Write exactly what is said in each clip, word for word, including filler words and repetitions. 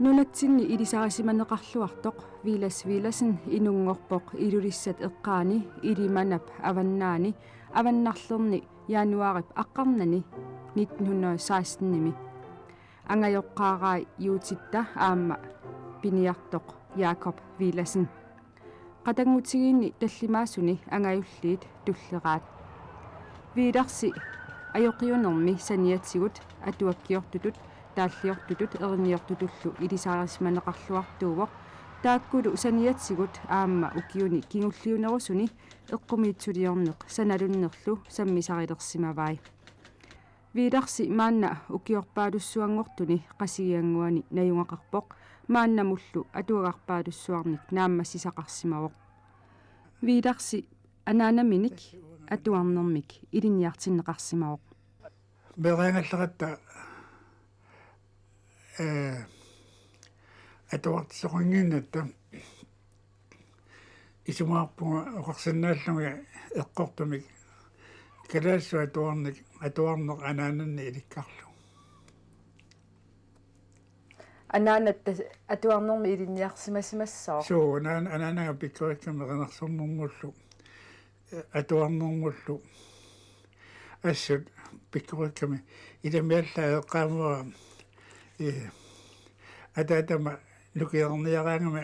Nunatsinni ilisarisimaneqarluartoq Villads Villadsen inunngorpoq Ilulissat eqqaani, Ilimanap avannaani, avannarlerni januaarip aqqarnani nitten hundrede sekstenimi. Angajoqqaarai Juutitta aamma piniartoq Jakob Villadsen. Qatanngutigiinni tallimaasuni angajulliit tulleraat. Villadsi ajoqiunermi saniatigut atuakkiortutut, taalliortutut erinniortutullu ilisarisimaneqarluartuuvoq. Taakkulu saniatigut aamma ukiuni kingulliunerusuni eqqumiitsuliorneq sanalunnerlu sammisarilersimavai. Villadsi maanna ukiorpaalussuanngortuni Qasigiannguani najugaqarpoq, maannamullu atuagarpaalussuarnik naammassisaqarsimavoq. Villadsi anaanaminik atuarnermik ilinniartinneqarsimavoq. Meeraagallaratta, ee, atuartisoqannginnatta isumaqarpunga oqarsinnaallunga eqqortumik kalaallisut atuarnik, atuarneq anaananni ilikkarlugu. Anaanatta atuarnermi ilinniarsimasimassooq. Suu, anaan-, anaanaga pikkorikkami erinarsornermullu, ee, atuarnermullu assut pikkorikkami. Ilami allaat eqqaamavara, ee, ataatama nukiarniaraangami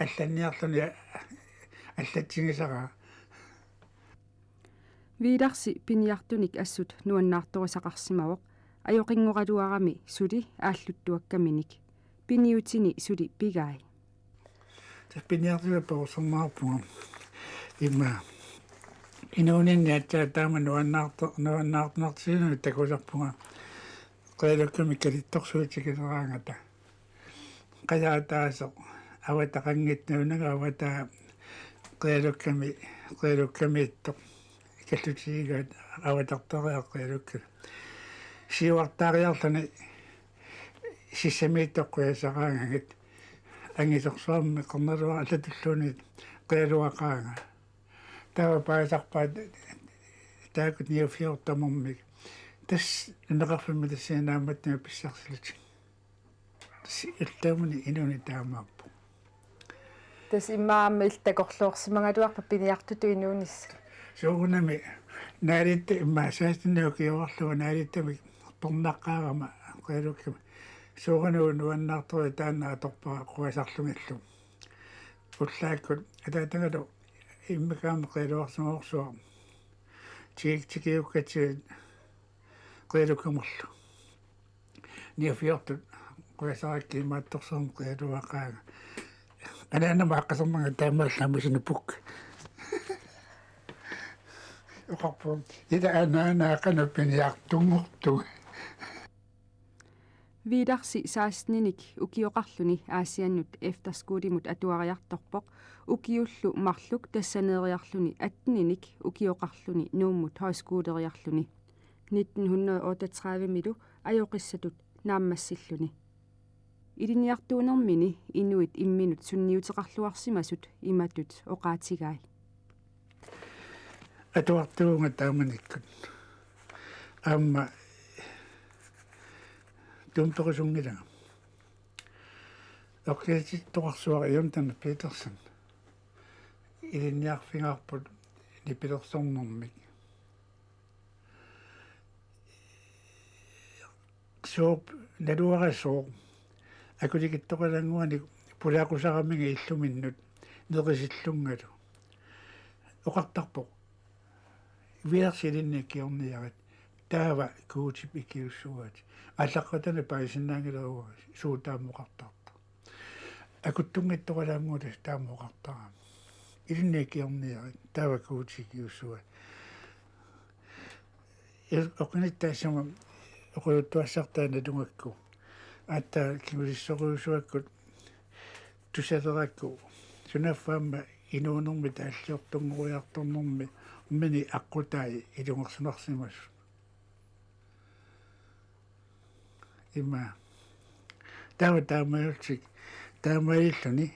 allanniarluni allatsigisaraa. Villadsi piniartunik assut nuannaartorisaqarsimavoq, ajoqinngoraluarami suli aalluttuakkaminik. Piniutini suli pigai. Tassa piniartunik paarsormaarpunga. Ima inuuninni aatsaat taama nuannaarto-, nuannaarnartiginut takusarpunga. Qialukkamik kalittorsuit tikileraangata. Qajaataasoq avataqanngitsoq, nunaga avataa qialukkami, qialukkamiittoq. Ikallutigigaat avatartariaq qialukkami. Siuartaariarluni sissamiittoq qujasaraangagit. Angisorsuarmi qernaluarallatulluunniit qialuaqaanga. Taava paasisarpaat taakku niogfyrre tamarmik. Tassa nunaqarfimmi tassani naammattunga pissarsilutik. Tassa iltaamuni inuuneq taamaappoq. Tassa immaqa aamma illit takorloorsimagaluarpat piniartutut inuunissat. Soorunami naalitta immaqa seksten ukioqarlunga naalittamik pernaqqaarama qialukkami. Soorunami nuannaartoq taanna atorpara qujasarlugillu. Ullaakkut ataatagalu immikkut aamma qialuarsimagorsuaq. Tigi-, tigiukkatsigu qialukkamerlu. Niogfyrretut qujasarakkit imaattorsuarmik qialuaqaanga. Anaanama aqqasormanga taamaallaat amusinupuk. Oqarpunga: Ila anaanaa qanoq piniartunngortunga. Villadsi seksteninik ukioqarluni Aasiannut efterskolimut atuariartorpoq, ukiullu marluk tassaneeriarluni atteninik ukioqarluni Nuummut højskoleriarluni. Nitten hundrede otteogtredivemilu ajoqissatut naammassilluni. Ilinniartuunermini inuit imminut sunniuteqarluarsimasut imatut oqaatigai. Atuartuuvunga taamanikkut. Aamma tumperusunngilanga. Orkesteriutoqarsuara Jonathan Petersen ilinniarfigaarput nipilersornermik. Sooq naluara sooq akulikittoqalaannguanik pulaaqusaramiga illuminnut nerisillungalu. Oqartarpoq: Villadsi ilinni ikiorniarit, taava Guutip ikiussavaat. Aallaqqaataani paasinnaanngilara, suut taama oqartartoq. Akuttunngittoqalaannguaq taama oqartarami. Ilinni ikiorniarit, taava Guutip ikiussavaat. Oqinittaasama oqaluttuassartaa nalugakku. Aatsaat kingulissoriusuakkut tusalerakku. Sunaaffa aamma inuunermi taalliortunngoriartornermi, mini aqqutai ilungersunarsimasut. Ima. Taava taamaalillutik, taamaalilluni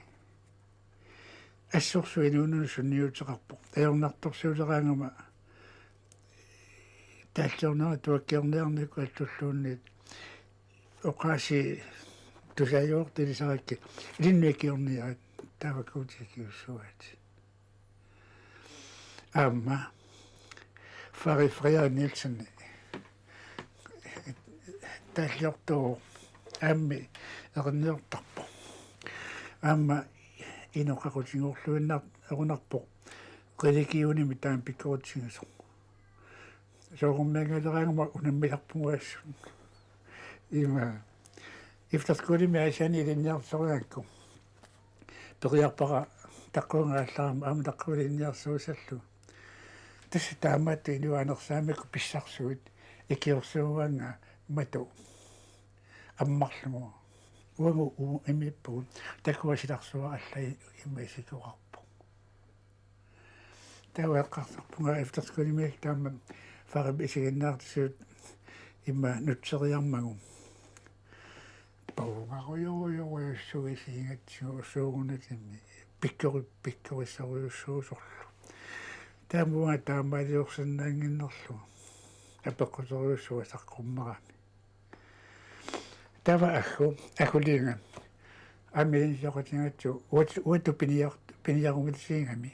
assorsuaq inuuninni sunniuteqarpoq. Ajornartorsiuleraangama taalliornera atuakkiorniarnikkut allulluunniit oqaasii Tusaajuartut ilisarakkit ilinnut ikiorniarit, taava Guutip ikiuussuaat. Aamma Fari Frederik Nielsen taalliortuuvoq, aamma erinniortarpoq. Aamma inuk qaqutigoorluinnartoq, erunarpoq religionimik taama pikkoritsigisoq. Soorunami angaleraangama unammisarpunga assut. Ima efterskolemi Aasianni ilinniarsoriarakku. Periarpara taqquunga aallarama aamma taqquup ilinniarsorissallugu. Tassa taamaattut inuit anersaammikkut pissarsuit ikiorsuugaannga matu ammarlugu. Uagut u-, imiippugut, takuasilarsuaq alla ima isikkoqarpoq. Taava eqqarsarpunga efterskolemiit taama Farip isiginnaartitsisut ima nutseriarmagu. Pavugarujorujorujussuusiingatsigu suugunatimi pikkori-, pikkorissorujussuusorlu. Taava uanga taamaaliorsinnaannginnerlugu apeqquserujussuaq saqqummerami. Taava aggu, agguliinga. Aamma ilinniartitsingatsigu uat-, uattut piniar-, piniarumilisiigami.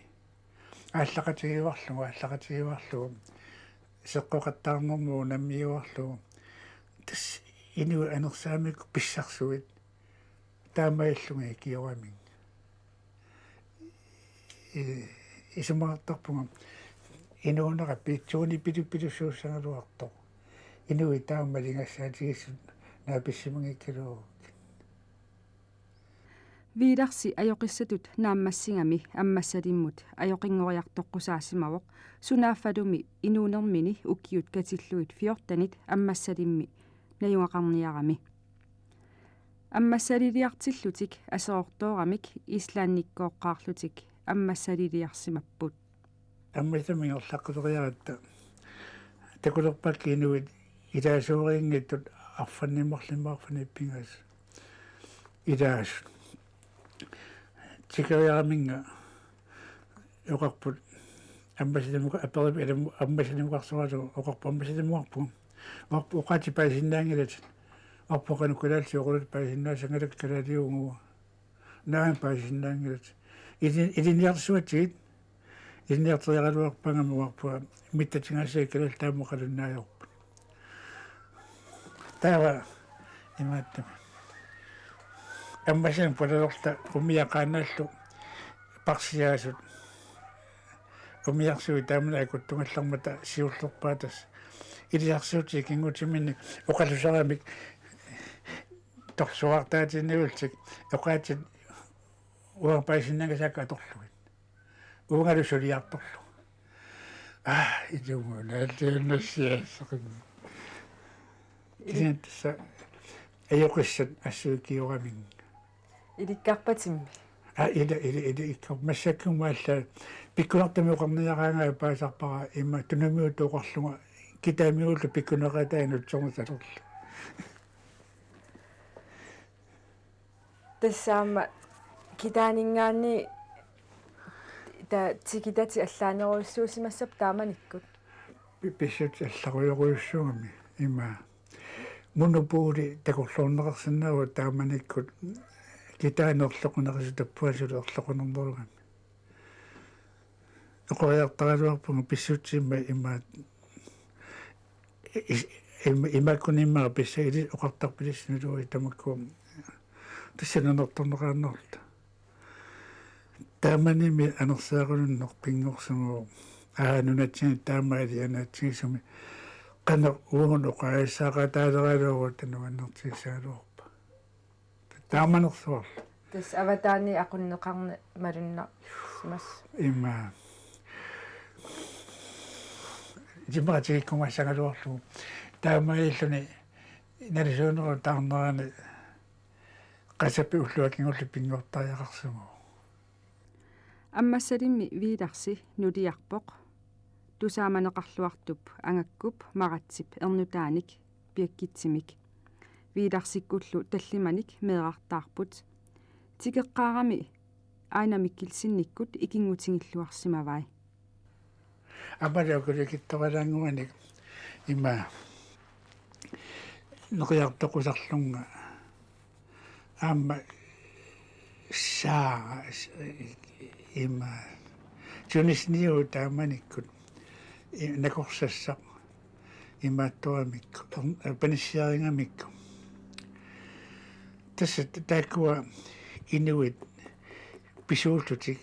Aallaqatigivarlugu, aallaqatigivarlugu. Seqqoqattaarnermut unammigivarlugu. Tassa inuit anersaammikkut pissarsuit taamaalillugit ikioramik. I-, isumaqartarpunga inuunera piitsuuni pilu-, pilussuussagaluartoq. Inuit taama malingassaatigissut naapissimanngikkaluarukkit. Viilarsi ajoqissatut naammassigami Ammassalimmut ajoqinngoriartoqqusaasimavoq, sunaaffalumi inuunermini ukiut katillugit fjortenit Ammassalimmi najugaqarniarami. Ammassaliliartillutik aserortooramik Islandikkooqqaarlutik ammassaliliarsimapput. Ammassamik ingerlaqqileriaratta takulerpakka inuit ilaasuurinngitsut arfanniit marlunnik arfanniit pingasut ilaasut. Tikeriaraminnga oqarput Ammassalimmut, aperip ilam-, Ammassalimmut oqarsoralu oqarput Ammassalimmut oqarput. Oqarput oqaatsit paasisinnaanngilatit. Oqarput qanoq kalaallisut oqalutit paasisinnaassanngilakka kalaaliunnguaq. Naamik paasisinnaanngilatit. Ili-, ilinniartitsisuatsigit. Ilinniarteriaraluarpaannga uanga oqarpunga mittatigaassagit kalaallit taama oqalunnaajorput. Taava imaattumik. Ammassalimmi pulalerluta umiaq qaannaallu parsiaasut. Umiarsuit taamani akuttugallarmata siullerpaat tassa. Ilisarsiutit ikinngutiminnik oqalusaramik torsuartaatinnagullutik oqaatsit uanga paasisinnaanngisaakka atorlugit. Uangalu suliartorlugu. Aa, ilumut naalliunnassiaasseqin. Kisianni tassa ajoqissat assut ikioramik. Ilikkarpatimmi? Aa, ila, ila, ila, ikkor-, massakkut aamma alla pikkunartumik oqarniaraangat paasisarpara ima tunumut oqarlunga kitaamiullu pikkuneqatai nutserneq salerlu. Tassa aamma kitaaninngaanniit ta-, tikitatit allaanerujussuusimassappat taamanikkut. Pi-, pissutsit allarujorujussuugami ima. Monopoli takorloorneqarsinnaavoq taamanikkut kitaani erloqineqarsimapput suli erloqinernerugami. Oqariartaraluarpunga pissutsit ima, ima, is-, ima, imaakkunimmaa pissaq ilissi oqartarput ilissi nuluit tamakku. Tassa nuannertorneqaannarluta. Taamanimi anersaarunneq pinngorsimavoq. Aa, nunatsinni taama ilianaatsigissumi. Qanoq uagut oqaasissaqataalerugaluarutta nuannertigissagaluarpa. Taamanersuarlu. Tassa avataani aqunneqarneq malunnarsimassaaq. Ima. Timatigikkumassagaluarlugu. Taamaalilluni nalisuunerup taarnerani qasapi ulluakingulli pinngortariaqarsimavoq. Ammassalimmi Viilarsi nuliarpoq. Tusaamaneqarluartup Angakkup Maratsip ernutaanik Piakkitsimik. Viilarsikkullu tallimanik meerartaarput. Tikeqqaarami Aina Mikkelsenikkut ikinngutigilluarsimavai. Aamma akulikittoralaannguanik ima neqiartoqusarlunga Aamma Saara s-, ima Tunisniu taamanikkut i-, nakorsassaq imaattoramikku, er-, panissiarigamikku. Tassa t-, taakkua inuit pisuullutik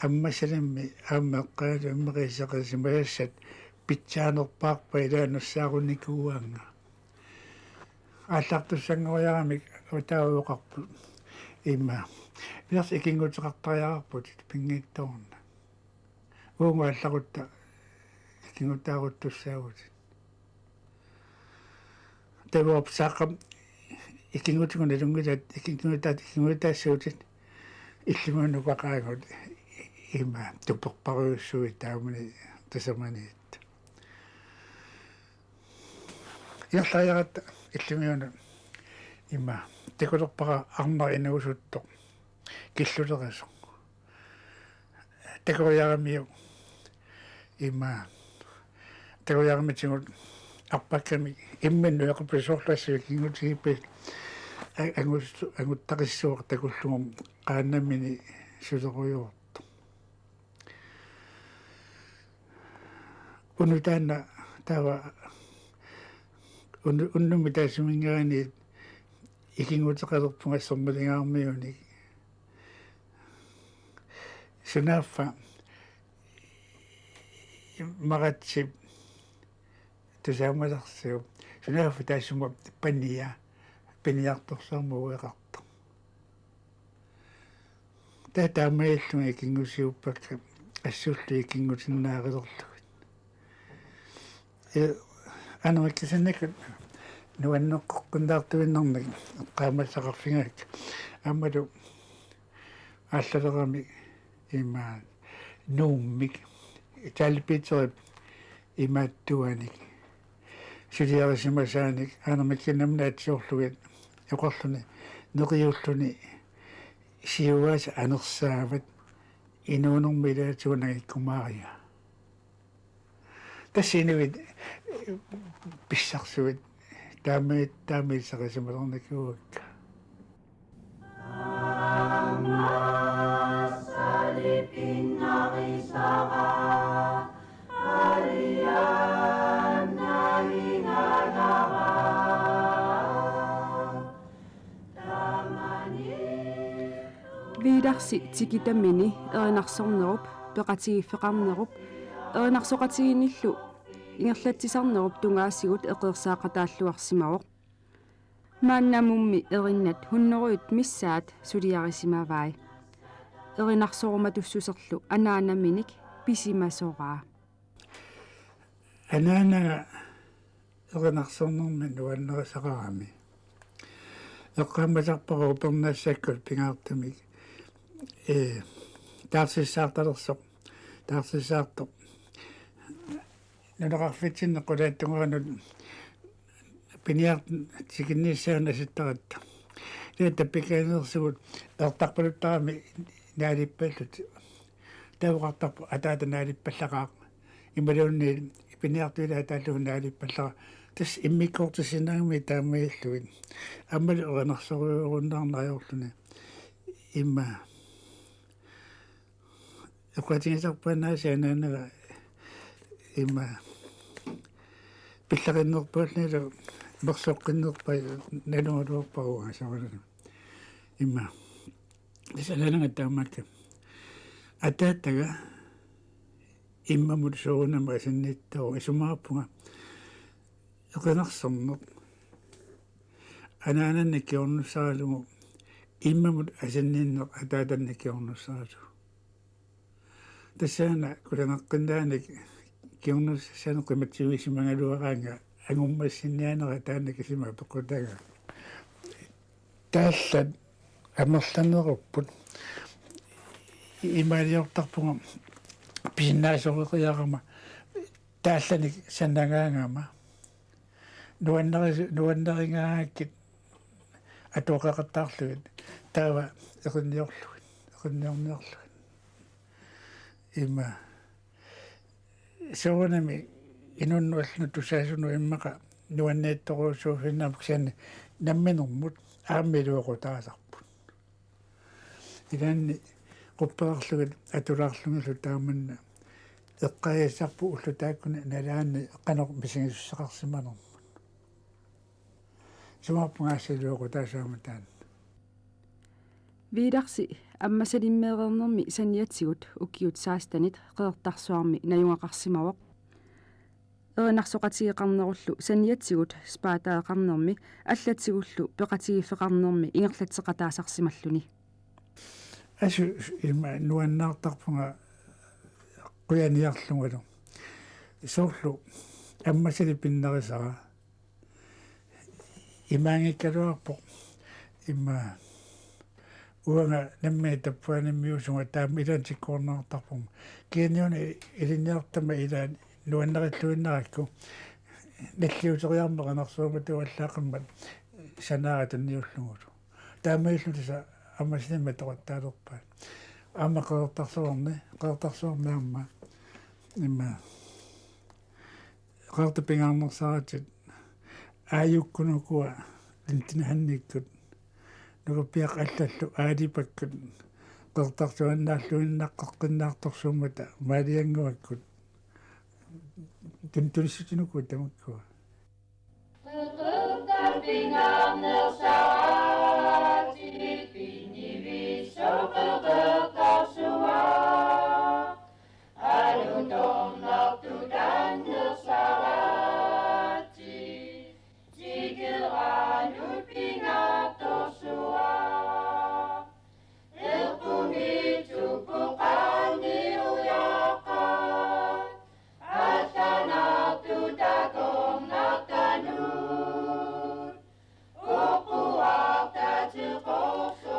ammassalimmi aamma eqqaanut immaqa iseqisimasassat pitsaanerpaarpaat ilaa nassaarunikuuaannga. Aallartussanngoriaramik utaasoqarput ima. Pilersi ikinnguteqartariaqarputit pinngitsoornak. Uunga allarutta ikinngutaaruttussaavutit. Taava Saara ikinngutikut nalunngilaat, ikinngutaat, ikinngutaassuutit illimmi nukaqaagut ima tuperparujussuit taamani tasamaniit. Ingerlariaratta illimmi una ima takulerpara arnaq inuusuttoq killulerisoq. Takoriaramiuk ima takoriaramitigut arpakkamik imminnut eqapisorlassuit ikinngutigippit a-, angus-, anguttarissuaq takullugu qaannamini sulerujoortoq. Unutaanna taava unnu-, unnummi taassuminngaanniit ikinnguteqalerpunga sermiligaarmiunik. Sunaaffa Maratsip tusaamalersiuk. Sunaaffa taassuma pania, piniartorsuarmut ueqartoq. Taava taamaalillunga ikinngusiuppakka assullu ikinngutinnaarilerlugit. Ee, anorikkisannikkut nuanneqqoqqinnaartuinnarmik eqqaamasaqarfigakka. Aammalu aallalerami ima Nuummik, Charlie Peterip imaattuanik suliarisimasaanik anorikkinnamnaatsiorlugit oqarluni neriulluni siuaasa anersaavat inuunermi ilaatigut nangikkumaariga. Tassa inuit pissarsuit taamani, taamani iseqisimalernikuuakka. Viilarsi tikitamini erinarsornerup peqatigiiffeqarnerup erinarsoqatigiinnillu ingerlatsisarnerup tungaasigut eqeersaaqataalluarsimavoq. Maannamummi erinnat hunnorujut missaat suliarisimavai. Erinarsorumatussuserlu anaanaminik pisimasoraa. Anaanaga erinarsornermi nuannarisaqarami. Eqqaamasarpara upernaassakkut pingaartumik, ee, taarsissaartalersoq, taarsissaartoq. Nunaqarfitsinni qulaattunnguanut piniartut tikinnissaannut asittaratta. Ilaa tappikanilersugut ertarpaluttarami naalippallutik. Taava oqartarpoq ataata naalippallaqaaq. Imaluunniit piniartut ilaa ataallugu naalippallaqaaq. Tassa immikkoortissinnaagamik taamaalillugit. Aammalu erinarsorujorunnaarneq ajorluni. Ima. Oqaatigisarpaannaasiaq anaanaga ima pillaqinnerpaallunilu mersoqqinnerpai nalugaluarpara uanga soorunami. Ima. Tassa anaanaga taamaakka. Ataataga immamut soorunami asannittaavoq isumaqarpunga erinarsorneq anaanannik kingornussaralugu immamut asanninneq ataatannik kingornussaralugu. Tassaana kusanaqqinnaanik kingornussassanik qimatsivigisimagaluaraannga angummassinniaanera taanna kisima peqqutagaa. Taallat amerlanerupput imaaliortarpunga pisinnaasoreeriarama taallanik sanagaagama. Nuannari-, nuannarigaangakkit atuaqaqattaarlugit taava erinniorlugit, erinniorniorlugit. Ima. Soorunami inunnut allanut tusaasunut immaqa nuanniittorujussuusinnaapput kisianni namminermut aamma iluaqutaasarput. Ilaanni qupperarlugit atulaarlugillu taamanna eqqaassarput ullut taakkua nalaanni qanoq misigisussaaqarsimanermut. Sumaarpunga assut iluaqutaassaanga taanna. Viilarsi Ammasalimmeereernermi saniatigut ukiut sekstenit Qeqertarsuarmi najugaqarsimavoq. Erinarsoqatigeeqarnerullu saniatigut spaataeqarnermi allatigullu peqatigiiffeqarnermi ingerlatseqataasarsimalluni. Assut ima nuannaartarpunga qujaniarlungalu. Soorlu Ammasalik pinnarisara imaanngikkaluarpoq ima uanga nammineq tappuaanimmiusunga taama ilaanni tikkuarneqartarpunga. Kisianni una ilinniartama ilaanni nuannarilluinnarakku nalliuteriarmat qanarsuummat tuallaaqimmat sanaara tunniullugulu. Taamaalilluta tassa Ammasalimmi toqattaalerpaat. Aamma Qeqertarsuarni, Qeqertarsuarmi aamma ima Qeqertap pingaarnersaaratik aajukkunukua Lindinhannikkut nukappiaqqat allallu aalipakkut Qeqertarsuannaarluinnaqqeqqinnaartorsuummata maaliannguakkut tun-, tunissutinuku tamakkua.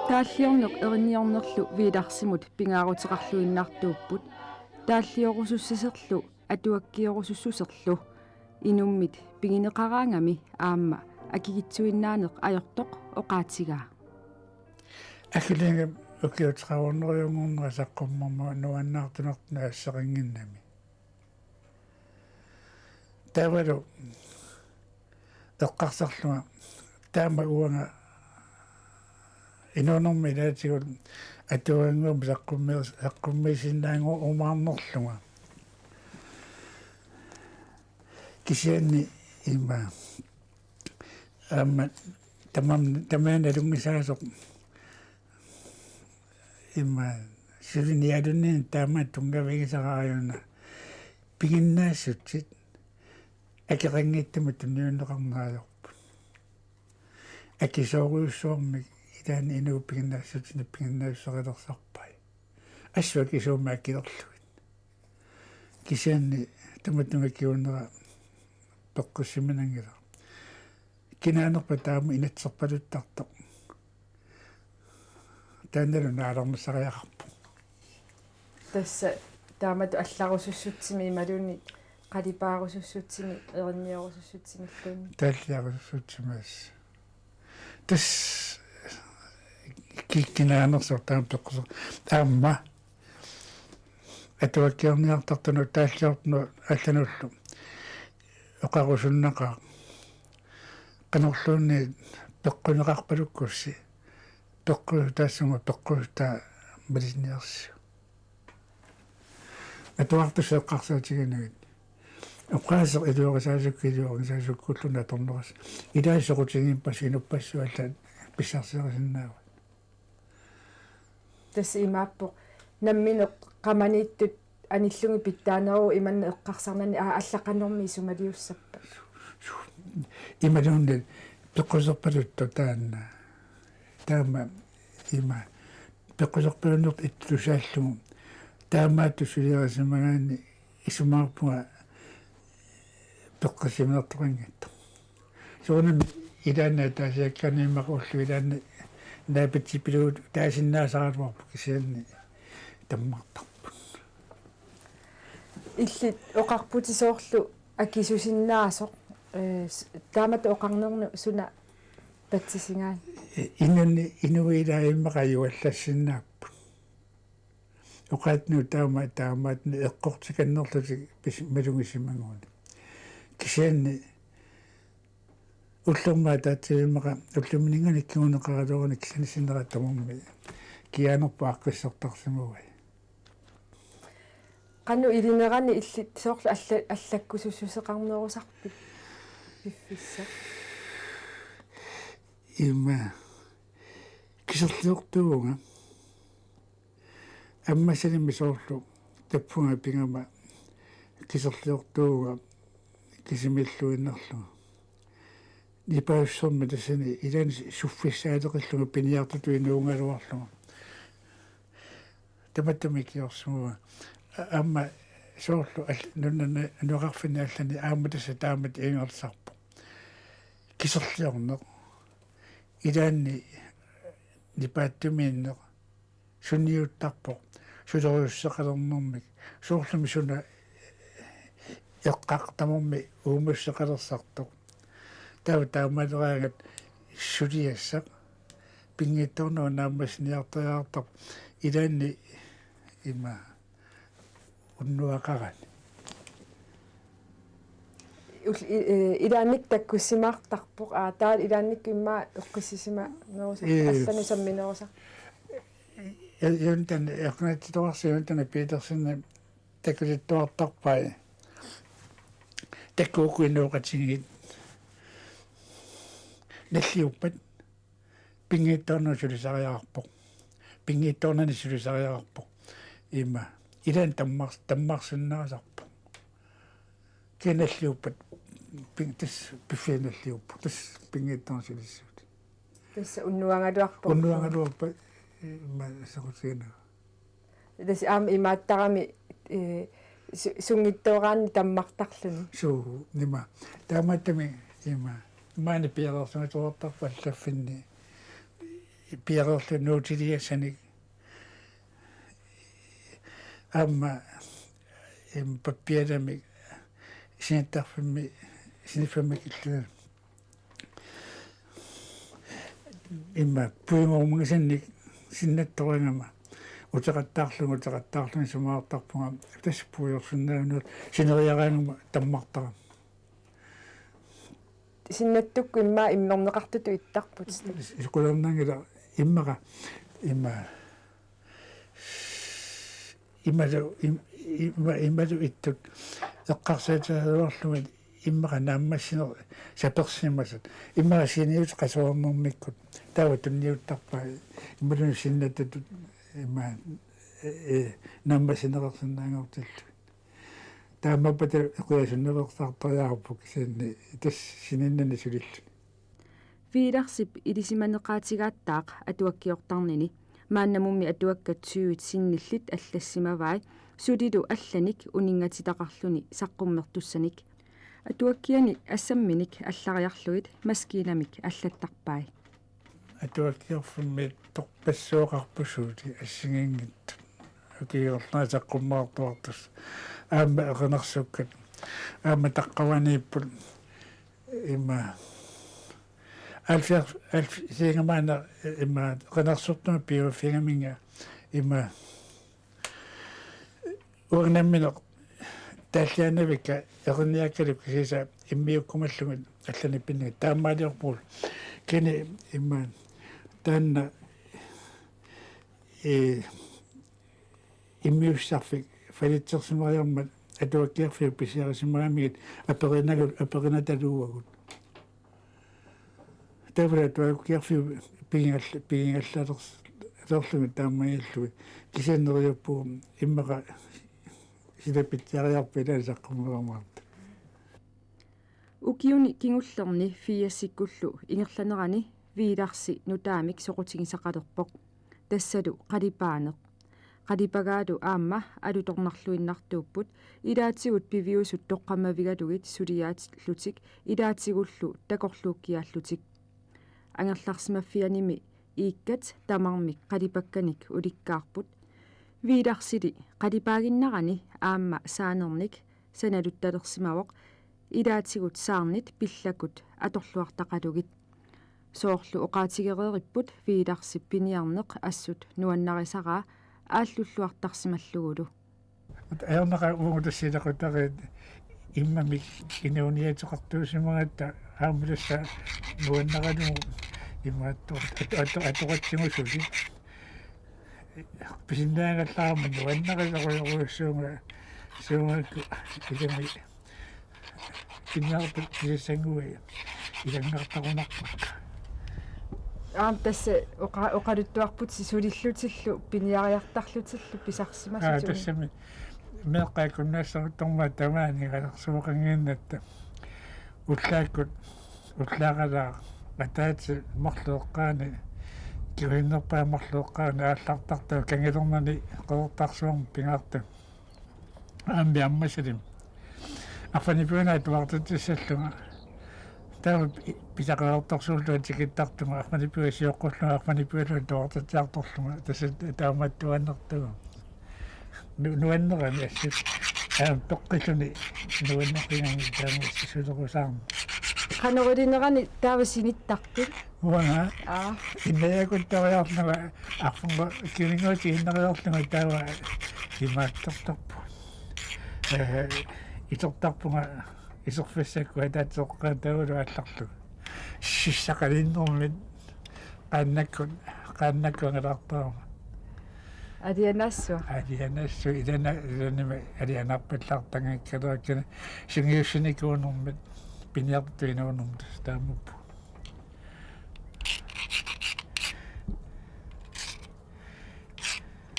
Taalliorneq erinniornerlu Viilarsimut pingaaruteqarluinnartuupput. Taalliorusussaserlu atuakkiorussussuserlu inummit pigineqaraangami aamma akikitsuinnaaneq ajortoq oqaatigaa. Akiliinga ukiut tredive-neriunngornera saqqummermut nuannaartunartunut asseqannginnami. Taavalu eqqarsarlunga taama uanga inuunermi ilaatigut atuagannguamik saqqummi-, saqqummiisinnaannguumaarnerlunga. Kisianni ima aamma tamam-, tamaani nalunngisaasoq ima sulinialunni taama tunngavigisaraajuna piginnaassutsit akeqanngitsumik tunniunneqarneq ajorput. Akisoorujussuarmik ilaanni inuit piginnaassutsinik piginnaassuseqalersarpai. Assut akisuumik akilerlugit. Kisianni tamatuma kingunera peqqissiminanngilaq. Kinaanerpa taama inatserpaluttartoq. Taannalu naalermissariaqarpoq. Tassa taamatut allarusussutsimik imaluunniit qalipaarusussutsimik erinnioorusussutsimilluunniit. Taalliarusussutsimik assut. Tassa ki-, kinaanersoq taama peqqisoq. Aamma atuakkiorniartartunut taalliortunut allanullu oqarusunnaqaaq. Qanorluunniit peqquneqarpalukkussi peqqusutaassuma peqqusutaa malinniarsiuk. Atuartussat eqqarsaatiginagit. Oqaaseq iluarisaasukku iluarisaasukkulluunniit atorneqassaaq. Ilaat soqutigiippassi inuppassuit allat pissarsiarisinnaavat. Tassa imaappoq nammineq qamaniittut anillugit pitsaaneruvoq imanna eqqarsarnani aa alla qanormi isumaliussappat. Imaluunniit peqquserpaluttoq taanna. Taama ima peqquserpalunneq ittusaallugu. Taamaattoq suliarisimagaanni isumaqarpunga peqqissiminertoqanngitsoq. Soorunami ilaanni ataasiakkaanni immaqa ullut ilaanni naapitsippilugu taasinnaasaraluarpoq kisianni tammartarput. Illit oqarputit soorlu akisusinnaasoq, eh, s-, taamatut oqarnernut suna patsisigaat? Inunni, inuit ilaat immaqa ajuallassinnaapput. Oqaatinnut taama, taamaattumik eqqortikannerlutik pis-, malugisimagunik. Kisianni Ullormut ataatsip immaqa ullumininngaanniit kinguneqaraluaruni kisianni sinnera tamarmi kianerput aaqqissortarsimavai. Qanoq ilinerani illit soorlu alla-, allakkusussuseqarnerusarpit piffissaq? Ima kiserliortuuvunga. Ammassalimmi soorlu tappavunga pigama kiserliortuuvunga kisimiilluinnarlunga. Nipaassusermi tassani ilaanni suffissaaleqillunga piniartutut inuugaluarlunga. Tamatuma ikiorsimavunga. A-, aamma soorlu al-, nunani anorerfinni allani aamma tassa taamatut ingerlasarpoq. Kiserliorneq. Ilaanni nipaatsumiinneq. Sunniuttarpoq. Sulerussuseqalernermik. Soorlumi suna eqqaaq tamarmi uumassuseqalersartoq. Taava taamaaleraangat suliassaq. Pinngitsoornagu naammassiniartariaqartarpoq. Ilaanni ima unnuaqarani. Ul-, i-, eh, ilaannik takkussimaartarpoq, aa, taava ilaannik immaqa eqqissisimanerusarpoq, ee, allanut samminerusarpoq. Ja-, Jonathan, eqqaaniittuarsi Jonathan Petersen takkusittuartarpai. Takkuukku inooqatigiit nalliuppat. Pinngitsoornagu sulisariaqarpoq. Pinngitsoornani sulisariaqarpoq. Ima. Ilaanni tammars-, tammarsinnaasarpoq. Kisianni nalliuppat. Pin-, tassa piffiit nalliuppoq. Tassa pinngitsoornani sulissuutit. Tassa unnuagaluarpoq. Unnuagaluarpat. Ima soqutiginaa. Tassa aamma imaattarami, eh, su-, sunngitsooraanni tammartarluni. Suu, ima. Taamaattumik ima. Maani piareersugaluartarpoq allaffinni. Piareerluni nuutiliassanik. Aamma, im, pappialamik sinittarfimmi, siniffammik illuni. Ima puigormungasannik sinnattoraangama uteqattaarlunga, uteqattaarlunga isumaqartarpunga tassa puigorsinnaanerup sineriaraangama tammartarama. Sinnattukkut immaqa immerneqartutut ittarput. Is-, isukulaarnaanngilaq immaqa, ima, imalu, im-, ima, imalu ittut eqqarsaatigigaluarlugit immaqa naammassineq sapersimasat. Immaqa siniutit qasuernermikkut. Taava tunniuttarpai. Imaluunniit sinnattatut ima, e, e, naammassineqarsinnaanngortillugit. Taamaappat eqqujasunnaveersaartariaqarpoq kisianni tassa sininnani sulilluni. Viilarsip ilisimaneqaatigaattaaq atuakkiortarnini. Maannamummi atuakkat tyvet sinnillit allassimavai, sulilu allanik uninngatitaqarluni saqqummertussanik. Atuakkiani assamminik allariarlugit maskiinamik allattarpai. Atuakkiorfimmi torpassuaqarpusuuli assigiinngitsut. Ukiorlunga saqqummertuartussat. Aamma erinarsuukkat. Aamma taqqavaniipput ima. Alfiar-, alf-, siingamaana ima erinarsortunga piuffigaminnga ima. Uanga nammineq taalliaannavikka erinniakkalu kisiisa immiukkumallugit allanik pinnagit taamaaliorpugut. Kisianni ima taanna, ee, immiussisarfik falitsersimariarmat atuakkiarfiup pisiarisimagamigit aperinagu-, aperinataluuagut. Taavalu atuakkiarfiup pigingall-, pigingallaalers-, -laalerngi taamaalilluni kisianni neriuppugut immaqa silapitsiariarpat ilaanni saqqummerumaartut. Ukiuni kingullerni firsikkullu ingerlanerani Viilarsi nutaamik soqutigisaqalerpoq. Tassalu qalipaaneq. Qalipagaalu aamma alutornarluinnartuupput, ilaatigut piviusut toqqammavigalugit suliaatillutik ilaatigullu takorluukkiaallutik. Angerlarsimaffianimi iikkat tamarmik qalipakkanik ulikkaarput. Viilarsili qalipaaginnarani aamma saanernik sanaluttalersimavoq, ilaatigut saarnit pillakut atorluartaqalugit. Soorlu oqaatigereeripput Viilarsip piniarneq assut nuannarisaraa aallulluartarsimallugulu. Ajornaqaaq uagut tassa ilaqutariit immamik inuuniateqartuusimagatta Aamma tassa nuannaralugu imaattoq at-, at-, atoqatsigu suli. Pisinnaagallaarama nuannarisorujorujussuunga suugakku ilami piniartut pisassanguit ilanngartarunarpakka. Aamma tassa oqa-, oqaluttuarput sulillutillu piniariartarlutillu pisarsimasutut. Aa, tassami meeqqat akunnassaruttormat tamaani qalersuoqannginnatta. Ullaakkut, ullaaralaaq, ataatsip marluk eqqaani, kingusinnerpaap marluk eqqaani aallartartoq kangilermani Qeqertarsuarmi pingaartoq. Aamma ammasali. Arfanippiunaat tuartitsissallunga. Taava pi-, pisaqalertorsuullunga tikittartunga, arfanippiuat sioqqullunga, arfanippiualuunniit tuartitsiartorlunga. Tassa taamaattuaannartugu. Nu-, nuannerani assut. Aamma peqqilluni nuannerpigaanni taama assusulerusaarni. Qanoq ilinerani taava sinittarpit? Uanga. Aa. Innajakuttariarlunga arfunga kivinguutiinnariarlunga taava imaattortarpunga. Eh, itortarpunga iserfissakkut ataatsip eqqaani taavalu aallarlunga. Sissaqalinnermit qaannakkut, qaannakkut angalaartarama. Alianaassuaq. Alianaassuaq ilana, ilanimi alianaarpallaartangakkaluakkani sungiussinikuunermit piniartut inuunermit tassa taamappoq.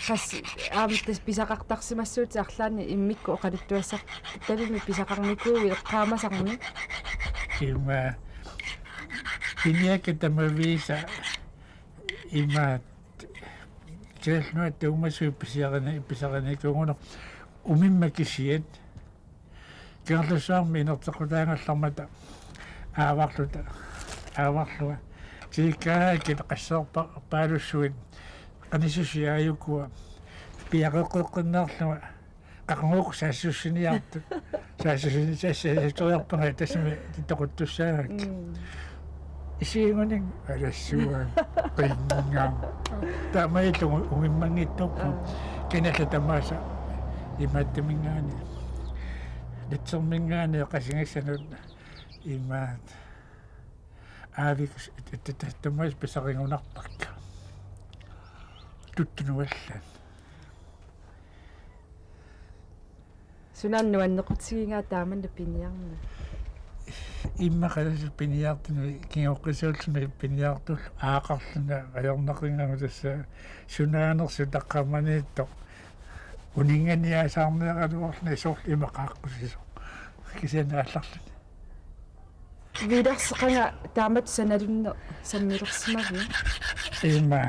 Qas-, aamma tassa pisaqartarsimassuutit arlaanni immikkut oqaluttuassartaluni pisaqarnikuuit eqqaamasarmi. Ima piniakkat tamaviisa ima Kalaallit Nunaat tuumasuit pisiarini-, pisaqarnikuugunarput umimmat kisiat. Kangerlussuarmi inerteqqutaagallarmata aavarluta, aavarlunga. Tikikkaangakku qasseerpa-, paalussuit qanisusi aajukua piaqeqqeqqinneerlunga qaqugukku saassussiniartut. Saassussini-, saassussiniarpunga tassami toquttussaagakkit. Mm. Isiginngunik alassuaq qinngaam. Taamaattugu umimmanngitsoorput. Aa. Kinaasa tamaasa imaattuminngaanniit. Litserminngaanniit qasigissanut imaat. Aavikus it-, it-, it-, tamaasa pisarigunarpakka. Tuttunut allat. Sunaana nuannequtigigaa taamanna piniarneq? Immaqa tassa piniartunut, kinguaassiuulluni piniartullu aaqarluni ajornaqingaarlugu tassa sunaanersoq taqqamaniittoq. Uninnganiaasaarniaraluarluni soorlu ima qaaqqusisoq. Kisianni aallarluni. Viilarsi qanga taamatut sanalunneq sammilersimavit? Ima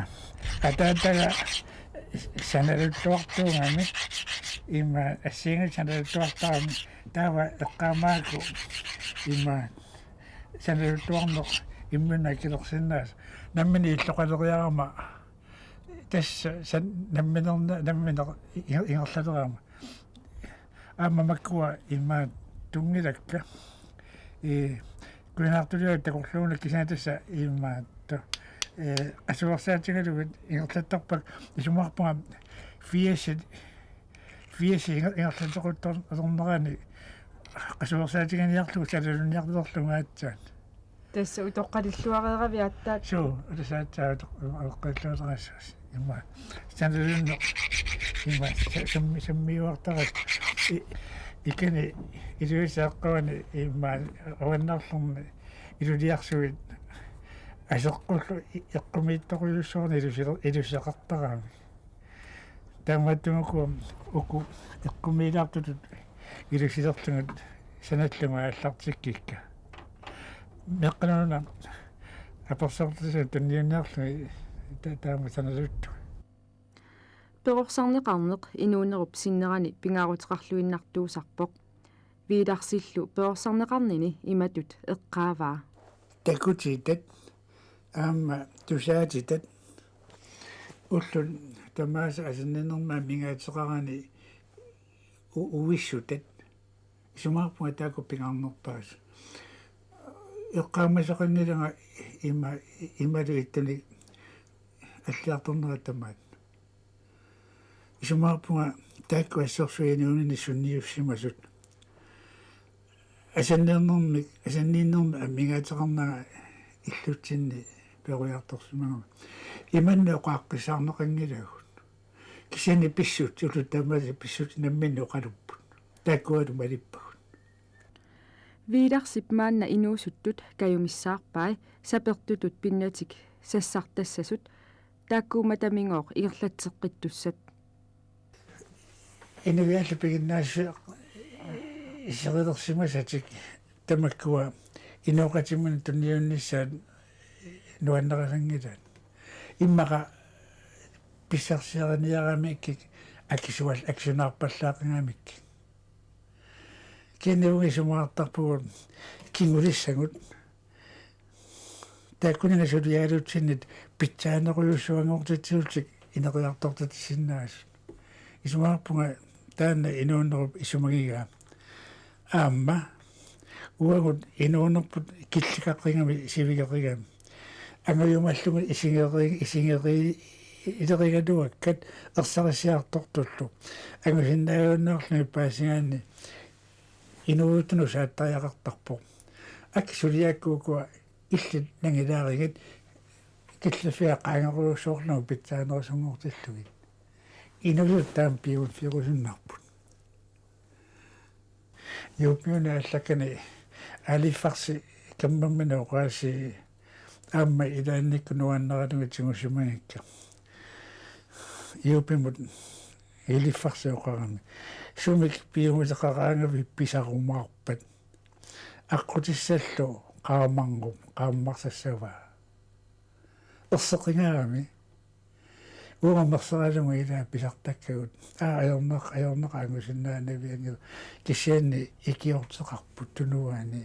ataataga sanaluttuartuugami, ima assigiinngitsunik sanaluttuartarami, taava eqqaamaarakku ima sanaluttuarneq imminut akilersinnaasoq. Nammineq illoqaleriarama tassa san-, namminerna-, nammineq inger-, ingerlalerama. Aamma makkua imaattunngilakka. Ee, kuinaartuliat takorluugunik kisianni tassa imaattoq. Ee, qasuersaatigalugit ingerlattarpakka isumaqarpunga firsit, firsit inger-, ingerlateqquttornerani qasuersaatiginiarlugu sanalunniarlerlunga aatsaat. Tassa utoqqalilluareeravit aatsaat? Suu, tassa aatsaat utoq-, utoqqalilluareerassuusi. Ima. Sanalunneq. Ima. Sa-, sammi-, sammiuartarat. I-, ikani Ilulissat eqqaani ima avannarlerni iluliarsuit aseqqullu i-, eqqumiitsorujussuarnik ilusi-, iluseqartarami. Taamaattumik uku eqqumiilaartutut ilusilerlugit sanallugit aallartikkikka. Meeqqanuna apersortisa tunniunniarlugit ta-, taama sanaluttugut. Perorsarneqarneq inuunerup sinnerani pingaaruteqarluinnartuusarpoq. Viilarsillu perorsarneqarnini imatut eqqaavaa. Takutitat aamma tusaatitat ullut tamaasa asanninnerma mingaateqarani u-, uissutat. Isumaqarpunga taakku pingaarnerpaasut. Eqqaamasaqanngilanga ima, imalu ittunik alliartornerat tamaat. Isumaqarpunga taakku assorsuit inuuninni sunniussimasut. Asanninnermik, asanninnermik amigaateqarnanga illutsinni peroriartorsimagama. Imannak oqaaqqissaarneqanngilagut. Kisianni pissutsit, ullut tamaasa pissutsit namminneq oqalupput. Taakkualu malippagut. Viilarsip maanna inuusuttut kajumissaarpai sapertutut pinnatik sassartassasut, taakkuummata mingooq ingerlatseqqittussat. Inuiaat piginnaas-, iserilersimasatik tamakkua inooqatiminut tunniunnissaat nuannarisanngilaat. Immaqa pissarsiariniaramikkik akisual-, akisunaarpallaaqigamikkik. Kisianni uagut isumaqartarpugut kingulissagut. Taakkunani sulialutsinnit pitsaanerujussuanngortitsisullutik ineriartortitsisinnaasut. Isumaqarpunga taanna inuunerup isumagigaa. Aamma uagut inuunerput killeqaqigami sivigeqigami. Angajumallugit isigeri-, isigeri-, ilerigaluakkat ersarissiartortullu. Angusinnaajunnaarlugit paasigaanni inuusuttut saattariaqartarpoq. Akisuliakkuukua illit nangilaarigit killiffiga qaangerujussuarlugu pitsaanerusunngortillugit. Inuusuttut taama piumaffigerusunnarput. Juuppiunik allakkani Aliffarsi kammamminik oqaasii aamma ilaannikkut nuannaralugit tigusimagikka. Juuppimut Aliffarsi oqarami: Sumik piumasaqaraangavit pisarumaarpat? Aqqutissallu qaamarngup qaammarsassavaa. Erseqigami. Uanga merseralugu ilaa pisartakkagut. Aa, ajornaq-, ajornaqaaq angusinnaanavianngilaq. Kisianni ikiorteqarput tunuani.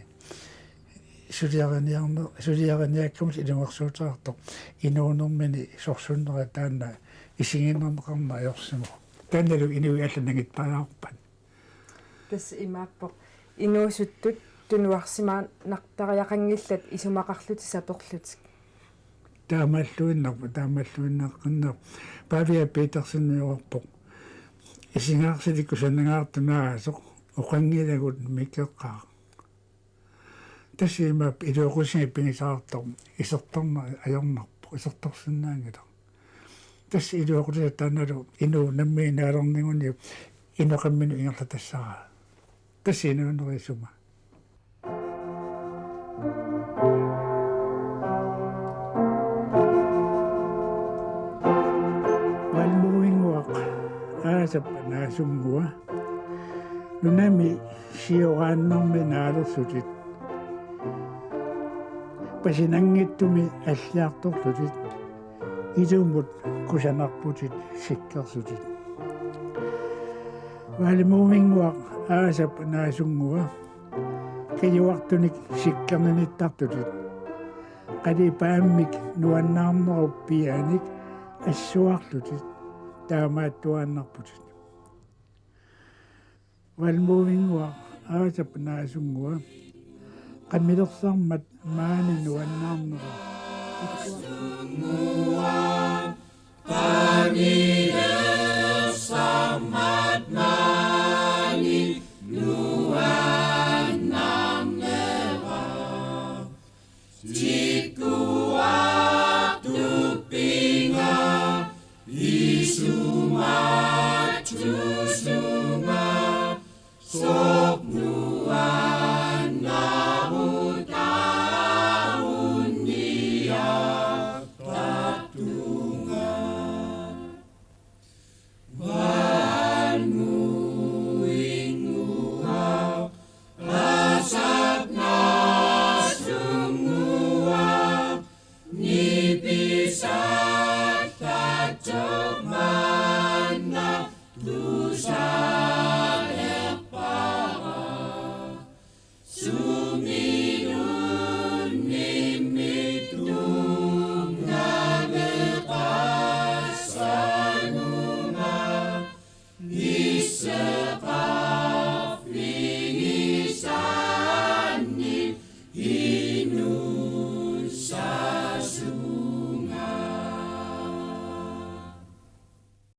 Suliariniarne-, suliariniakkagut ilungersuuteqartoq. Inuunermini sorsunnerat taanna isiginnaarneqarneq ajorsimavoq. Taannalu inuit allat nangittariaqarpat. Tassa imaappoq: Inuusuttut tunuarsimaannartariaqanngillat isumaqarlutik saperlutik. Taamaalluinnarpoq, taamaalluinnaqqinnaaq. Pavia Petersen oqarpoq: Isigaarsilik kusanangaartoq naasoq, oqanngilagut mikeqaaq. Tassa imaappoq iluaqusiaq pigisaqartoq isertorneq ajornarpoq, isertorsinnaanngilaq. Tassa iluaqusiaq taannalu inuup nammineq naalorniguniuk inoqamminut ingerlatassaraa. Tassa inuunerup isuma. Valmuinnguaq aasap naasunngua. Nunami sioraannarmi naalersutit. Pasinanngitsumi alliartorlutit. Ilumut kusanarputit sikkersutit. Valmuinnguaq aasap naasunngua. Kajuartunik sikkerninittartutit. Qalipaammik nuannaarnerup pianik assuarlutit. Taamaattuaannarputit. Valmuinnguaq aasap naasunngua. Qamilersarmat maani nuanna-